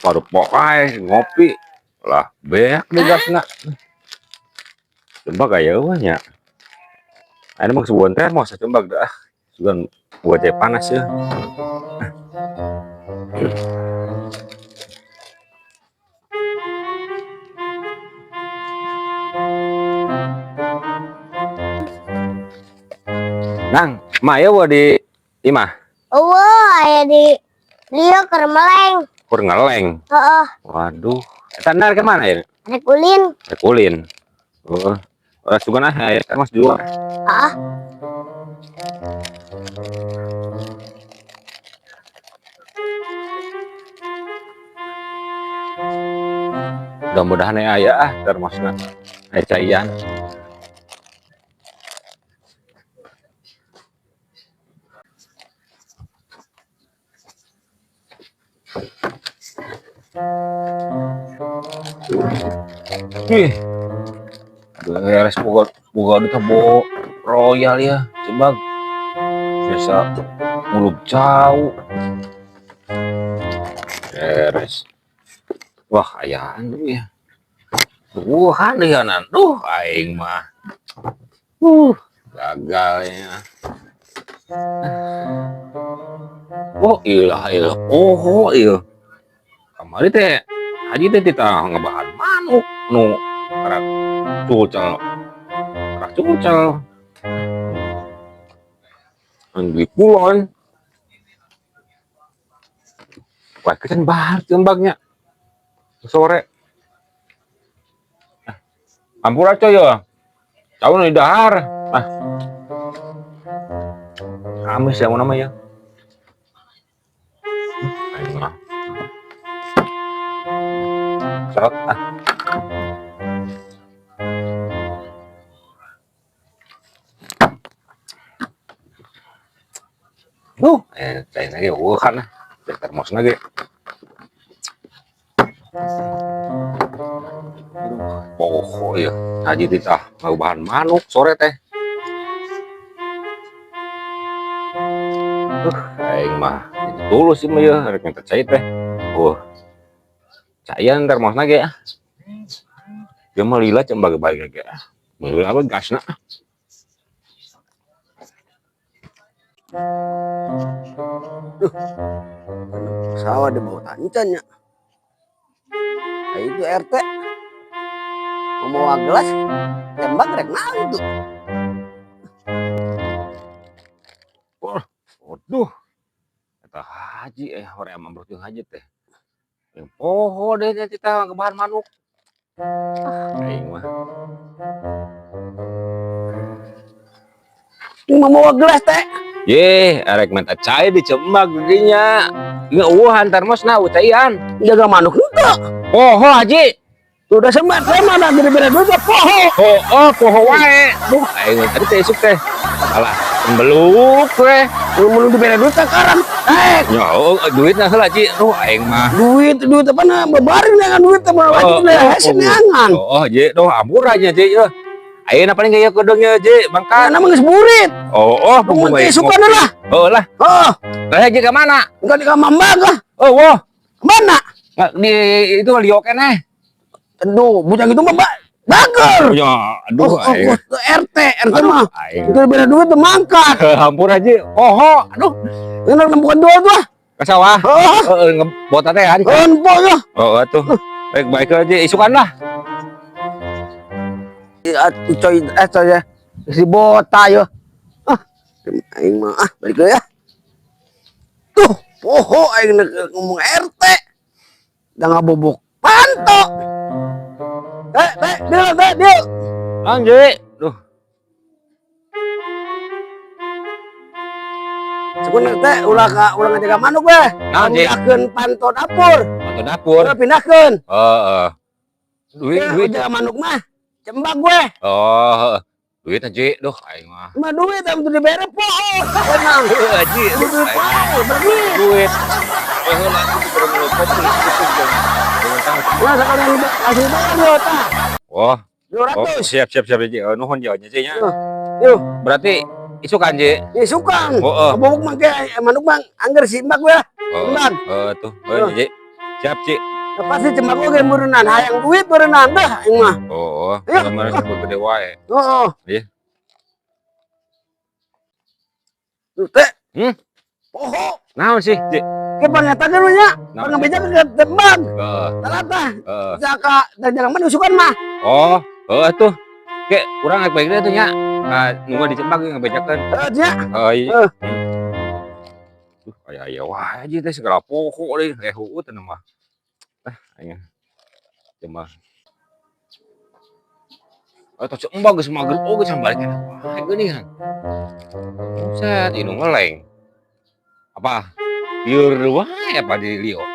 Rupa-rupa wae ngopi. Lah, beak di gasna. Coba gaya eueuh nya. Aya mah sebuan termos coba dah. Sugan buat cai panas ya. Nang, mah ya di imah. Eueuh, aya di lieu keur meleng. Kur ngeleng. Heeh. Waduh, eta nar ke mana ya? Rek ulin. Rek ulin. Oh, oh sugan ah aya termos dua. Heeh. Mudah-mudahan ya aya ah termosna. Aya caian. Ih, beres boga boga duit bo royal ya, coba biasa muluk jauh. Beres. Wah, ayaan tuh ya. Tuhan lihanan, duh, aing mah. Gagal ya. Oh, ilah, ilah, oh, ilah. Kamari teh, haji teh kita ngebahan manuk, nu karak cucal, karak cucal. Di kulon. Wah, kecan bahar jembaknya. Sore. Ampura coy ya. Tahu nih dahar. Ah. Amis ya mau namanya. Aing mah. Sok ah. Cai lagi, wah kan, cai termos lagi. Aduh, pokok ya, haji titah bahan manuk sore teh. Aing mah itu tulus sih mah ya, rek minta cai teh. Caian termos lagi ya. Dia mah lila cem bagi-bagi lagi ya. Lila apa gasna? Duh, sawah di bawah tancannya. Nah, itu RT mau bawa gelas, tembak rek naon itu. Wah, waduh, eta haji hoream ambruk jeung haji teh. Yang poho deh nya kita ke bahan manuk. Ah, aing mah. Ini mau bawa gelas teh. Ye, arek minta cai di cembag dinya. Ngeueuhan termosna caian. Jaga manuk henteu. Poho haji. Udah semat, saya mana jadi beda duit poho. Oh, oh, poho wae. Duh, aing mah tadi teh isuk teh. Alah, beluk we. Mun dibere duit sekarang. Ya, oh, duitna heula haji. Duh, aing mah. Duit, duit apa na bebaring dengan duit teh wajib Oh, hese neangan. Oh, oh, ji, duh ampura nya ji. Ayeuna paling gaya kedeung nya ji, mangkat. Karena mah geus burit. Oh, oh, Mun bae. isukan lah. Oh lah. Oh. Lah haji ke mana? Enggak di kamar lah. Oh, wah. Mana? Nggak, di itu liok keneh. Aduh, bujang itu mah bager. Ya, aduh, Oh, oh, aing. oh, RT, RT Aduh, mah. aing. Itu beda duit tuh mangkat. Hampura haji. Poho, aduh. Ini nempukan dua tuh. Ke sawah. Oh. Heeh, ngebot teh hari. Oh, nempo tuh. Oh, atuh. Baik, baik aja isukan lah. Iya, coy, coy ya. Si bota yo. Ah, aing mah ah, balik ya. Tuh, poho aing ngomong RT. Udah ngabobok panto. Dia, dia. Anjir. Duh. Sebenarnya teh ulah ka ulah ngajaga manuk we. Naon, Ji? Pindahkeun panto dapur. Panto dapur. Ulah pindahkeun. Heeh. Duit, Ya, duit. jaga manuk mah. Cembak gue. Oh, heeh. Duit aja, duh aing mah. Mah duit am teu dibere poho. Tenang. Heuh, haji. Duit poho, berduit. Duit. Oh, heula aku baru mulai kopi itu dong. Nah, sekalian kasih bayar dua tah. Wah. 200. Oh, siap siap siap Ji. Oh, nuhun ya Ji nya. Yuk. Berarti isukan Ji. Isukan. Oh, oh. Bobok mangke manuk bang angger si mbak gue lah. Oh, Mbak. oh, tuh. Oh, Ji. Siap, Ji. Pasti cembak oge meureunnan hayang duit meureunnan dah aing mah. Oh, Ayo. kemarin sebut gede wae. Heeh. Iya. Tuh teh. Hmm? Poho. Naon sih, Ji? Ke pangetakeun we nya. Naon? Pangabejakeun ke tembang. Heeh, Talata. heeh. Jaka dan jangan mana usukan mah. Oh, heeh tuh. Ke urang rek balik deui tuh nya. Ka nunggu di Cembak ngabejakeun. Heeh nya. Heeh. Iya. Heeh. Duh, aya aya wae aja teh segala poho deui, eh heueuh teh mah. Ah, aing. Cuma Atau cek embag geus magrib oge can balik keneh wae geuningan. Buset, ieu nu ngeleng. Apa? Lieur wae apa di Lio. Ah,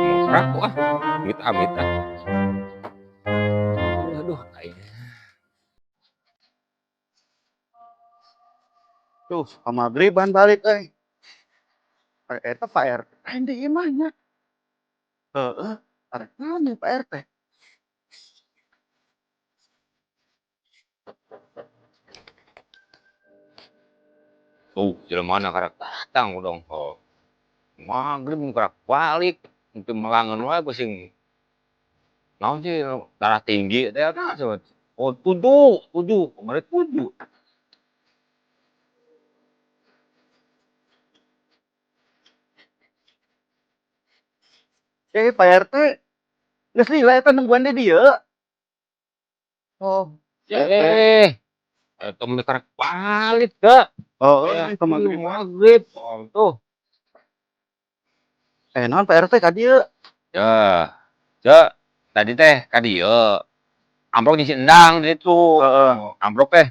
mokrak ah. Amit amit ah. Aduh, aing. Tuh, pamagriban balik euy. Eta Pak RT lain di imah nya. Heeh, arek naon ieu Pak RT? Tuh, jelema na karak datang dong. Oh. Magrib karak balik, teu melangeun wae sing naon sih darah tinggi teh tah. Oh, tujuh, tujuh, kemarin tujuh. Eh, Pak RT, geus lila eta nungguan di dieu. Oh, Eh, eta mah karak balik teh. oh, Eh, pamagriban. maghrib. Oh, tuh. Eh, naon Pak RT ka dieu? Ya. Cek, tadi teh ka dieu. Amplop jeung si Endang di ditu. Heeh. Amplop teh.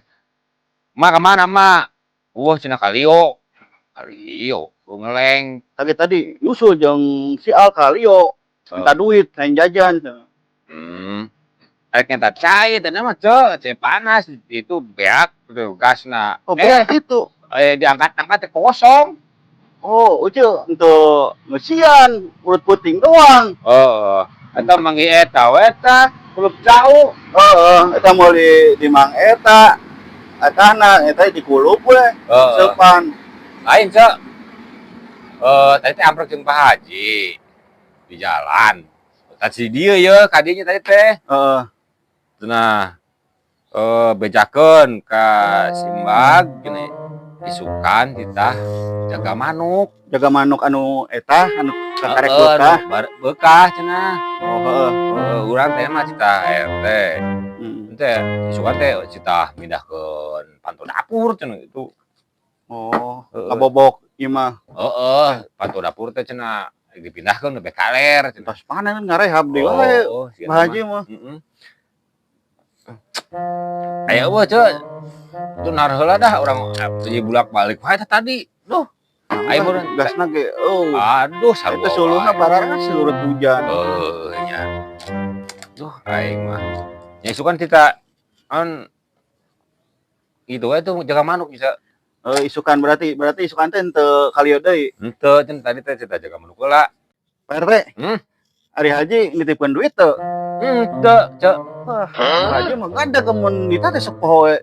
Ma ka mana, Ma? Wah, cenah ka Lio. Ka Lio, ngeleng. Tadi tadi nyusul jeung si Al ka Lio, minta duit hayang jajan. Arek nyata cai teh mah cek, cai panas itu beak tuh gasna. Oh, beak itu. Diangkat-angkat teh kosong. Oh, ucil untuk ngesian urut puting doang. Oh, eta manggih eta we eta kulub jauh. Heeh, eta mau di mang eta. Etana eta dikulup we. Heeh. Seupan. Lain, Cek. Tadi teh amprok jeung Pak Haji di jalan. Tadi dieu ye ka dieu nya tadi teh. Heeh. Nah, bejakeun ka Simbag gini isukan titah jaga manuk. Jaga manuk anu eta anu kakarek Heeh, beukah. anu beukah cenah. Oh, heeh. Heeh, urang teh mah citah RT. Heeh. Teh isukan teh citah mindahkeun panto dapur cenah itu. Oh, Heeh. kabobok ieu mah. Heeh, panto dapur teh cenah dipindahkeun lebih kaler cenah. Tos panen ngarehab deui wae. Oh, sia Pak Haji mah. Heeh. Aya eueuh ceu. Itu nar heula dah urang jadi bulak-balik wae teh tadi. Duh, Ayo, meureun. Gasna ge eueuh. Aduh, sarua. Eta suluhna bararang surut hujan. Heuh nya. Duh, aing mah. Nya isukan kita an itu wae tuh jaga manuk bisa. Isukan berarti isukan teh henteu kalieu deui. Henteu cenah tadi teh cita jaga manuk heula. Pak RT. Hmm? Ari Haji nitipkeun duit teu? Henteu, ceu. Wah, Haji mah gada kemun nita teh sok poho we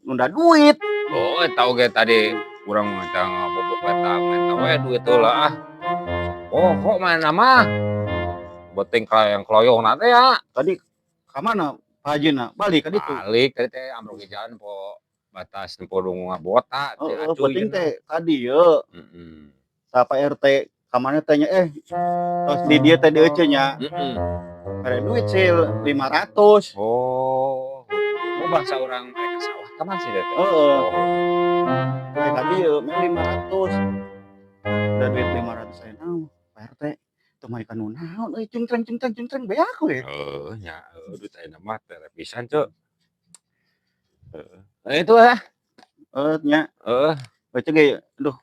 nunda duit. Oh, eta oge tadi urang eta ngabobok eta menta we duit heula ah. Oh, kok mana mah? Beteng yang keloyong teh ya. Tadi ka mana Pak Haji na? Balik ka ditu. Balik tadi teh ambrok di jalan po batas nempo dungu ngabota teh Oh, acuy penting cenah. teh tadi ye. Heeh. Sa Pak RT ka mana teh nya tos di dieu teh dieuceun nya. Heeh. Mere duit sih 500. Oh. Oh, bangsa orang mereka sawah ka mana sih teh? Heeh. Oh. Teh tadi ye mere 500. Udah duit 500 aya naon Pak RT. Teu mah ikan nu naon euy cungtreng cungtreng cungtreng beak we. Heuh nya, heuh duit ayeuna mah teh pisan ceu. Heeh. Nah, itu ah. Heuh nya. Heeh. Baca ge aduh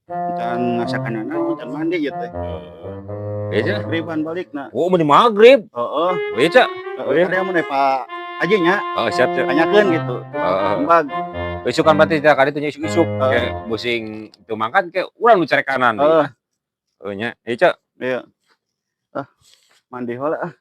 can ngasakan naon can mandi ieu teh. Heeh. Ieu ceu. Magriban balikna. Oh, mun maghrib. Heeh. Ieu ceu. Heeh, ada mun Pak Haji nya. Oh, siap ceu. Tanyakeun gitu. Heeh. Kembang. Isukan berarti teh kali itu nya isuk-isuk. Heeh. Kayak busing teu mangkan kayak urang nu cari kanan. Heeh. Heuh nya. Ieu ceu. Iya. Ah, mandi heula ah.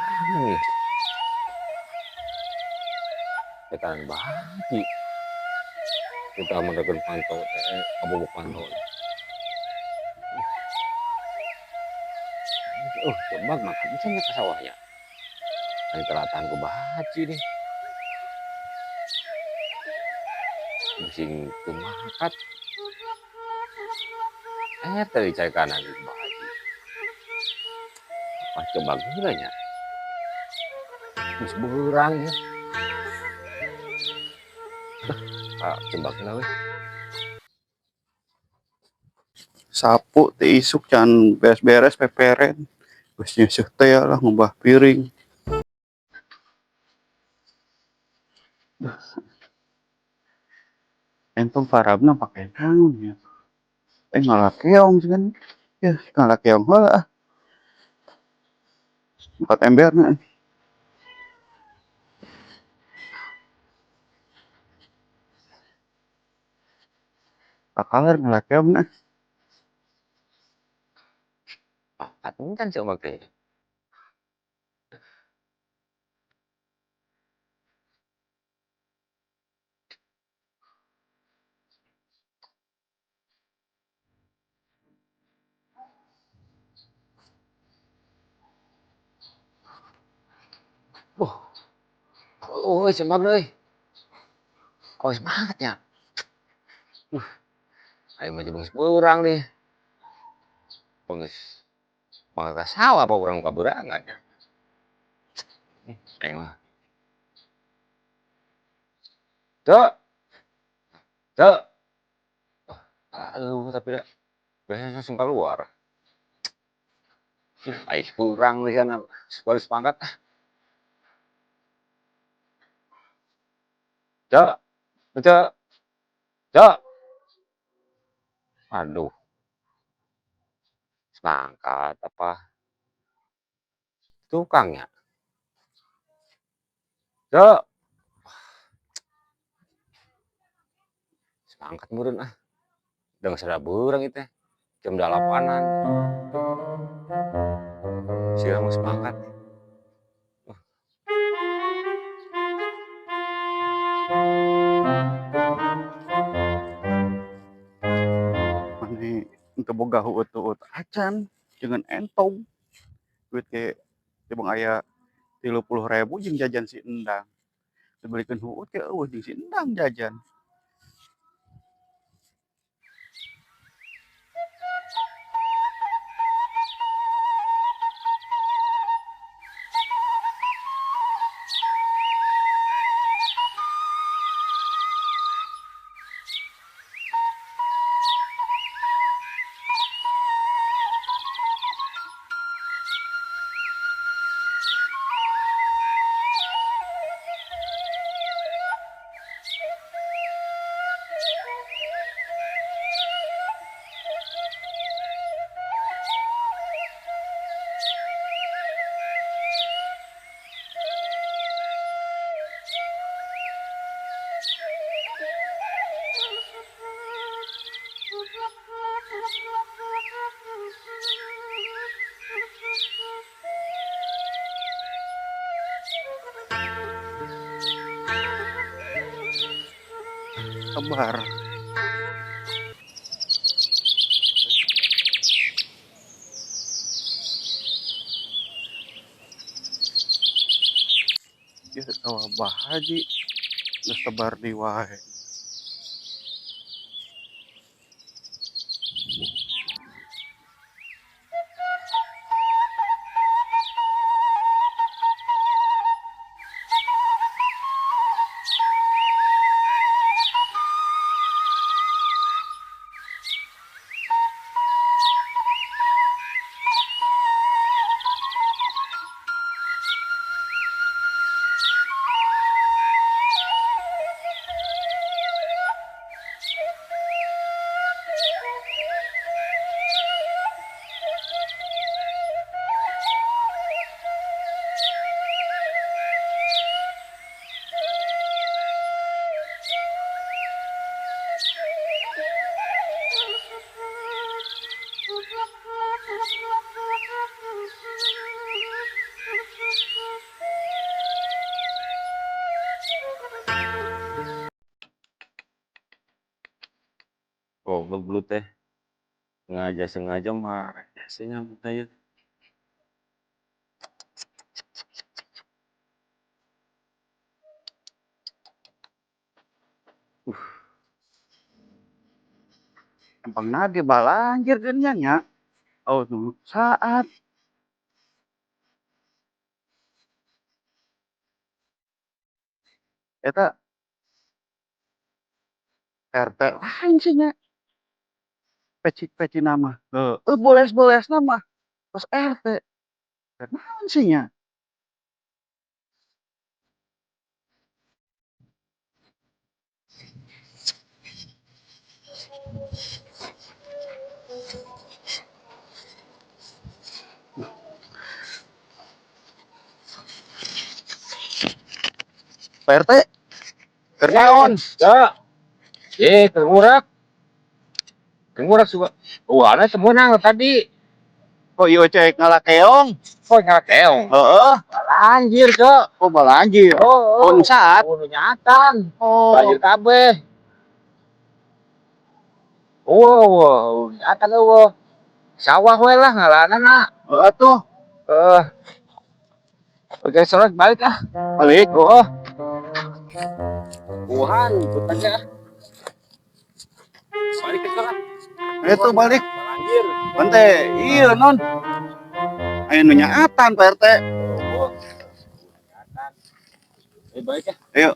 Mana nih? Tekanan bahaji. Kita menekan pantau, abu pantau. Oh, coba makan bisa ke sawahnya. Ini teratan ku bahaji nih. Pusing tumakat. Tadi cari kanan ku bahaji. Apa coba gulanya? Terus berang ya. Ah, coba gula weh. Sapu teh isuk can beres-beres peperen. Geus nyeuseuk teh lah ngubah piring. Entong farabna pake naon ya. Ngalakeong sih kan. Ya, ngalakeong heula ah. 4 emberna. Pakaler ngalakeongna. Ah, kan coba teh. Oh, oh, semangat euy. Oh, semangatnya. Ayo maju bengis urang nih. Bengis. Mangga sawah apa urang kaberangan ya. Ayo mah. Tuh. Tuh. Aduh, tapi dah. Biasanya langsung keluar. Ayo kurang nih kan baru semangat. Cok, cok, cok. Aduh, semangat apa? Tukangnya. Cok. Semangat meureun ah. Udah nggak sadar itu. Jam 8-an. Siapa mau semangat? Mane teu boga huut-huut acan jangan entong. Duit ge tibang aya 30.000 jeung jajan si Endang. Dibelikeun huut ge eueuh jeung si Endang jajan. Kabar. Ya tawa bahaji geus tebar di wae. Goblok belut teh. Sengaja-sengaja mah hese nyamuk teh ieu. Empangna ge balanjir geun nya. Oh, nu saat. Eta RT lain sih nya. Peci-pecina mah heueuh boles-bolesna mah tos RT. Rek naon sih nya? Pak RT, keur naon? Ya. Eh, keur ngurak. Keur ngurak suka. Wah, teu meunang tadi. Oh ieu cek ngalakeong. Oh, ngalakeong. Heeh. Banjir, Cok. Oh, balanjir. Oh, Oh, saat. Oh, nu nyaatan. Oh. Banjir kabeh. Oh, wow, nyaatan eueuh. Sawah we lah ngalanana. Heeh tuh. Eh. Oke, soalnya balik ah. Balik. Oh. Wuhan, aja. Balik ke sana. Itu balik. Banjir. Bante, iya non. Aya nu nyaatan Pak RT. Oh. Eh, balik ya. Ayo.